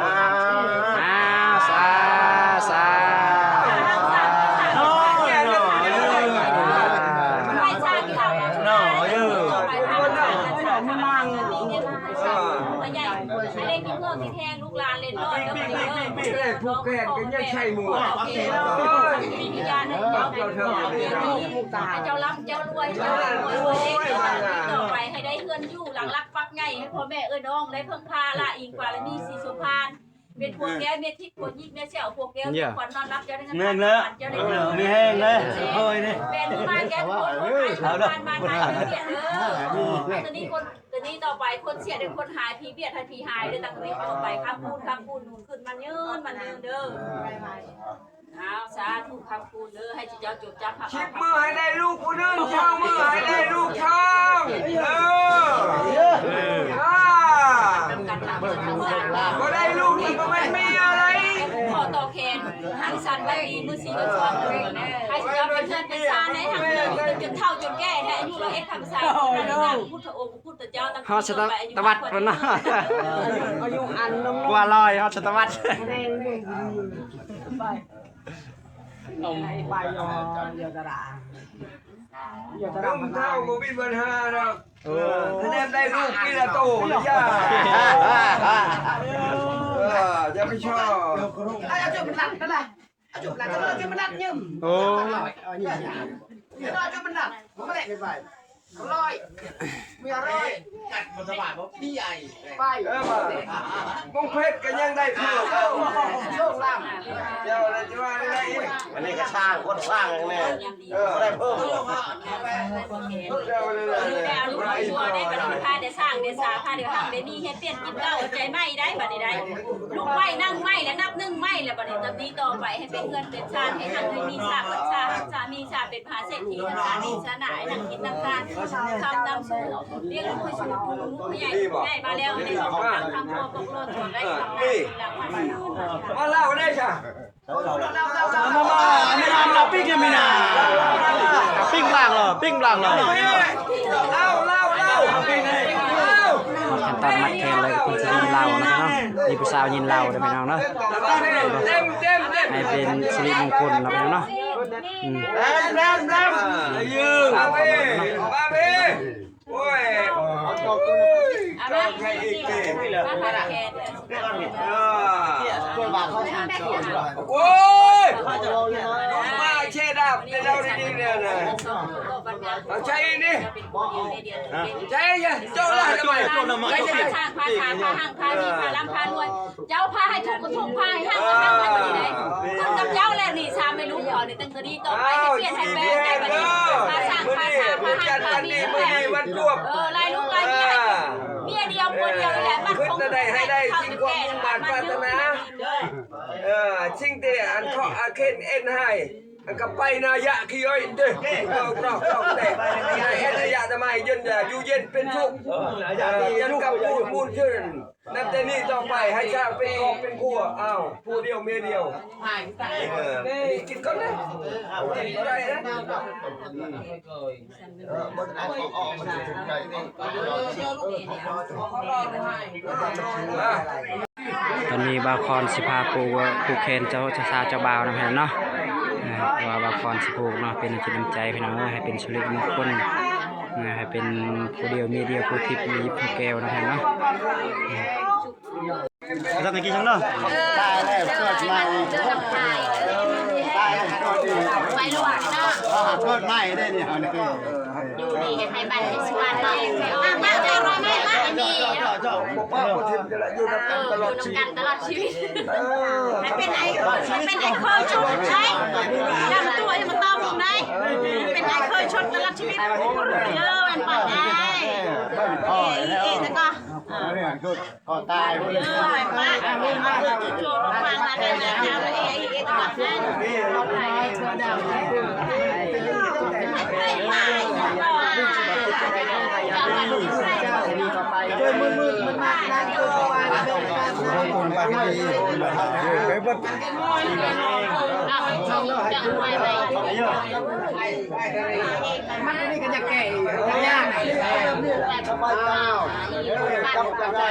ອ່າ ອ່າ ສາ ສາ ໃຫ້ໄດ້ກິນເຄື່ອງກິນແຮງລູກຫຼານເຫຼັ້ນນ້ອຍເດີ ຜູ້ແກ່ນກໍຍັງໃສ່ໝວກ ເຈົ້າລ່ຳເຈົ້າລວຍ ເຈົ້າຮ່ຳເຈົ້າລວຍ ເຈົ້າເຮັດຕໍ່ໄປໃຫ້ໄດ້ເຮືອນຢູ່ຫຼັງລັກປັກໃຫຍ່ ໃຫ້ພໍ່ແມ່ເອື້ອຍນ້ອງໄດ້ເພິ່ງພາ ລະອີງບາລະມີສີສຸພານ ເປັນພວກແກ້ວເມທິດ ຄົນຍິກແມ່ແຊວ ພວກແກ້ວຂວັນນອນຫຼັບ ເຈົ້າໄດ້ເງິນ ແມ່ນແລ້ວ ເຈົ້າໄດ້ເງິນ ມີແຮງເດ້ ໂອ້ຍນີ້ ແມ່ນມາແກ້ວຄົນ ເອົາເດີ ຕອນນີ້ຄົນ ຕອນນີ້ຕໍ່ໄປຄົນເສຍເປັນຄົນຫາຍ ຜີບຽດໃຫ້ຜີຫາຍເດີ ຕັ້ງແຕ່ນີ້ຕໍ່ໄປ ຄຳຄູນ ຄຳຄູນ ຫນຸນຂຶ້ນ ໝັ້ນຍືນ ໝັ້ນຍືນເດີ ອ້າວ ສາທຸ ຄຳຄູນເດີ ໃຫ້ເຈົ້າຈົບຈັກ ສິບມື້ໃຫ້ໄດ້ລູກຜູ້ໜຶ່ງ ຊາວມື້ໃຫ້ໄດ້ລູກຊອງ ເອີ ອ່າ ບໍ່ໄດ້ລູກນີ້ບໍ່ແມ່ນເມຍໃດ ຂໍຕໍ່ແຂນ ຫັນສັນໄວ້ດີ ມື້ສີເງິນຊອງ ໃຫ້ເຈົ້າເປັນເຮືອນເປັນຊານ ໃຫ້ທັງເຮືອນຈົນເຖົ້າຈົນແກ່ ໃຫ້ອາຍຸຮ້ອຍເອັດພັນສາ ພຸດທະອົງ ພຸດທະເຈົ້າ ຮອດສະຕະວັດພຸ້ນເນາະ ອາຍຸອັນ ກວ່າຮ້ອຍ ຮອດສະຕະວັດ ໄປ ໜຸ່ມເຖົ້າບໍ່ມີບັນຫາດອກ ໂອ້ ຄະແນນໄດ້ລູກປີລະໂຕລະຢ່າ ເອີ ຢ່າໄປຊອກ ເອົາຈຸດມັນລັດນັ້ນລະ ເອົາຈຸດມັນລັດ ເອົາຈຸດມັນລັດຍືມ ໂອ້ ເອົາຈຸດມັນລັດ ບໍ່ໄດ້ໄປ ຮ້ອຍ ເມຍຮ້ອຍ ກັດບໍ່ສະບາຍບໍ່ພີ່ໃຫຍ່ ໄປ ເອີ ມາ ມົງເພັດກໍຍັງໄດ້ເພີ່ມ ໂຊກລາບ ເຈົ້າລະຈະວ່າໄດ້ອີກ ອັນນີ້ກໍສ້າງ ຄົນສ້າງແນ່ ເອີ ບໍ່ໄດ້ເພີ່ມ ເຈົ້າລະຈະວ່າໄດ້ອີກ ພາແຕ່ສ້າງແຕ່ສາ ພາແຕ່ຮັກແຕ່ມີ ເຮັດວຽກກິນເຂົ້າ ໃຈໄມ້ໄດ້ ບັດນີ້ໄດ້ ລຸກໄມ້ນັ່ງໄມ້ ແລະ ນັບໜຶ່ງໄມ້ ແລະ ບັດນີ້ ນັບນີ້ຕໍ່ໄປ ໃຫ້ເປັນເຮືອນເປັນຊານ ໃຫ້ຮັກໃຫ້ມີຊາດ ຊາດ ສາມີຊາດ ເປັນ ມະຫາເສດຖີ ທັງສາມີຊະນະ ໃຫ້ນັ່ງກິນນັ່ງທານ ຄຳນຳສູ່ ລ້ຽງລູກໃຫ້ສູງ ຜູ້ໃຫຍ່ ຜູ້ໃຫຍ່ມາແລ້ວ ໃຫ້ເຮົານຳຄຳພໍ່ບອກຫຼອນ ສອນໄດ້ຄຳນາ ເອີ ມາເລົ່າໄດ້ຊະ ມາ ມາ ມາ ແມ່ນາ ເອົາປີ້ງແມ່ນາ ປີ້ງລ່າງເນາະ ປີ້ງລ່າງເນາະ ເລົ່າ ເລົ່າ ເລົ່າ ຂັ້ນຕອນມັດແຂນເລີຍ ເພິ່ນຊິຍິນເຫຼົ້ານະເນາະ ມີຜູ້ສາວຍິນເຫຼົ້າເດີພີ່ນ້ອງເນາະ ເຕັມ ເຕັມ ເຕັມ ໃຫ້ເປັນສິລິມົງຄົນເນາະພີ່ນ້ອງເນາະ ອືມ ແດມ ແດມ ແດມ ສາວເຂົ້າມາເນາະ ໂອ້ຍ ເອົາດອກໃຫ້ອີກຕິ ມາພັນແຂນ ເອີ ໂອ້ຍ ມາເຊດາບ ເຈົ້າດີໆ ເດີນະ ເອົາໃສ່ນີ້ ໃສ່ ເຈົ້າລະທຳໄມ ພາຊ້າງ ພາຊ້າ ພາຮັ່ງ ພາມີ ພາລ່ຳ ພາລວຍ ເຈົ້າພາໃຫ້ທຸກກໍທຸກ ພາໃຫ້ຮັ່ງກໍຮັ່ງ ໃຫ້ບັດນີ້ໄດ້ ຂຶ້ນກັບເຈົ້າແລ້ວນີ້ ສາມແມ່ລູກເຂົານີ້ ຕັ້ງແຕ່ນີ້ຕໍ່ໄປ ໃຫ້ປ່ຽນໃຫ້ແປງໄດ້ບັດນີ້ ພາສ້າງ ພາສາ ພາຮັ່ງ ພາມີ ແປງ ເອີ ຫຼາຍລູກຫຼາຍເມຍ ເມຍດຽວຜົວດຽວນີ້ແຫຼະ ມັນຄົງໄດ້ ໃຫ້ໄດ້ສິ່ງຄວາມມຸ່ງມາດປາດຖະໜາ ເອີ ສິ່ງທີ່ອັນເຄາະອາເຂດເອັນໃຫ້ ອັນກໍໄປນາຍະຂີ້ອ້ອຍເດ້ ເອົາກຣອກກຣອກແຕ່ ໃຫ້ເອັນນາຍະນະໄມເຢັນ ຢູ່ເຢັນເປັນສຸກ ເອີ ເຈັນກັບບູນມູນຊື່ນ ນັບແຕ່ນີ້ຕໍ່ໄປໃຫ້ຊ່າງເປັນຄອບເປັນຄົວ ອ້າວ ຜົວດຽວເມຍດຽວ ເອີ ກິນກ່ອນເດີ ກິນບໍ່ໄດ້ນະ ຕອນນີ້ບ່າວຄອນຊິພາຜູກ ຜູກແຂນເຈົ້າ ເຈົ້າສາວເຈົ້າບ່າວນຳແພນເນາະ ເພາະວ່າບ່າວຄອນຊິຜູກເນາະ ເປັນນ້ຳຈິດນ້ຳໃຈພີ່ນ້ອງເອີຍ ໃຫ້ເປັນສິລິມົງຄົນ ໃຫ້ເປັນຜູ້ດຽວເມຍດຽວ ຜູ້ທິບມີຍິບຜູ້ແກ້ວນຳແພນເນາະ. ບໍ່ຕ້ອງໄດ້ກິນຫຍັງເນາະ ຕາຍແລ້ວເກີດໃໝ່ ຕາຍແລ້ວເກີດອີກ ໄປລວກເນາະ ເກີດໃໝ່ໄດ້ນີ້ ເຮົານີ້ ຢູ່ດີໃຫ້ໄປບັນໃຫ້ສວນເນາະ ມາ ມາ ເຈົ້າ ມາ ມາ ມີ ເຈົ້າ ເຈົ້າ ບໍ່ປະບໍ່ຖິ້ມກັນລະ ຢູ່ນຳກັນຕະຫຼອດຊີວິດ ເອີ ໃຫ້ເປັນໄອ ໃຫ້ເປັນໄອເຄີຍຊົດໄດ້ ນຳຕົວໃຫ້ມັນຕ້ອງໄດ້ ເປັນໄອເຄີຍຊົດຕະຫຼອດຊີວິດ ເອີ ແມ່ນປານໃດ ເອີ ເອີ ແລ້ວກໍ ຂໍຕາຍພຸ້ນເລີຍ ເອີ ໃຫ້ມາ ໃຫ້ມາ ໂຈມຟັງລະກັນນະ ເຈົ້າເອງ ມັນນີ້ກໍຢາກແກ້ອີກ ຢາກ ເອີ ເອີ ກັບກັນໄດ້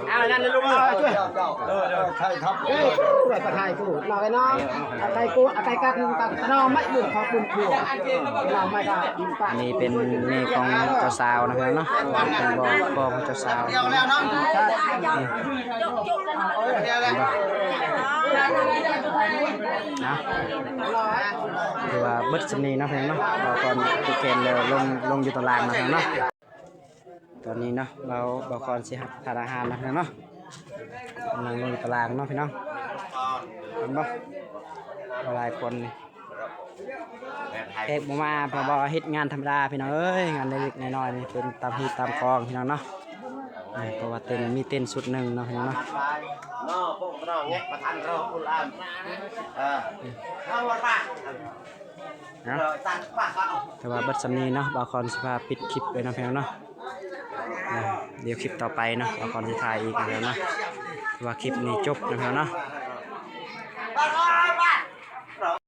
ເອົານັ້ນລູກເອີຍ ເອີ ເອີ ໄທທັບ ເອີ ໄທທັບ ເອີ ໄທກູ ໄທກັນ ຕັດໜໍ່ໄມ້ບຸນຂອງບຸນຜົວ ໜໍ່ໄມ້ກໍ ອັນນີ້ເປັນແມ່ຂອງເຈົ້າສາວນະເພິ່ນເນາະ ເປັນພໍ່ຂອງເຈົ້າສາວ ນະ ຖືວ່າເບິດສ່ຳນີ້ເນາະເພິ່ນເນາະ ບ່າວຄອນຜູກແຂນແລ້ວ ລົງ ລົງຢູ່ຕາລ່າງນະເພິ່ນເນາະ. ຕອນນີ້ເນາະ ບ່າວ ບ່າວຄອນຊິຮັບທານອາຫານນະພີ່ນ້ອງເນາະ ກຳລັງລົງຕາລ່າງເນາະພີ່ນ້ອງ ເຫັນບໍ່ ຫຼາຍຄົນນີ້ ແຂກບໍ່ມາ ເພາະວ່າເຮັດງານທຳມະດາພີ່ນ້ອງເອີຍ ງານເລັກໆນ້ອຍໆນີ້ ເປັນຕາມຮີດຕາມຄອງພີ່ນ້ອງເນາະ ເພາະວ່າເຕັນ ມີເຕັນຊຸດໜຶ່ງເນາະພີ່ນ້ອງເນາະ ເນາະ ພວກເຮົາແງະປະທານເຮົາ ເອີ ເຮົາວ່າ ເນາະ ແຕ່ວ່າເບິດສ່ຳນີ້ເນາະ ບ່າວຄອນຊິພາປິດຄລິບໄວ້ນຳພີ່ນ້ອງເນາະ ດຽວຄລິບຕໍ່ໄປເນາະ ບ່າວຄອນຊິຖ່າຍອີກນຳພີ່ນ້ອງເນາະ ວ່າຄລິບນີ້ຈົບນຳພີ່ນ້ອງເນາະ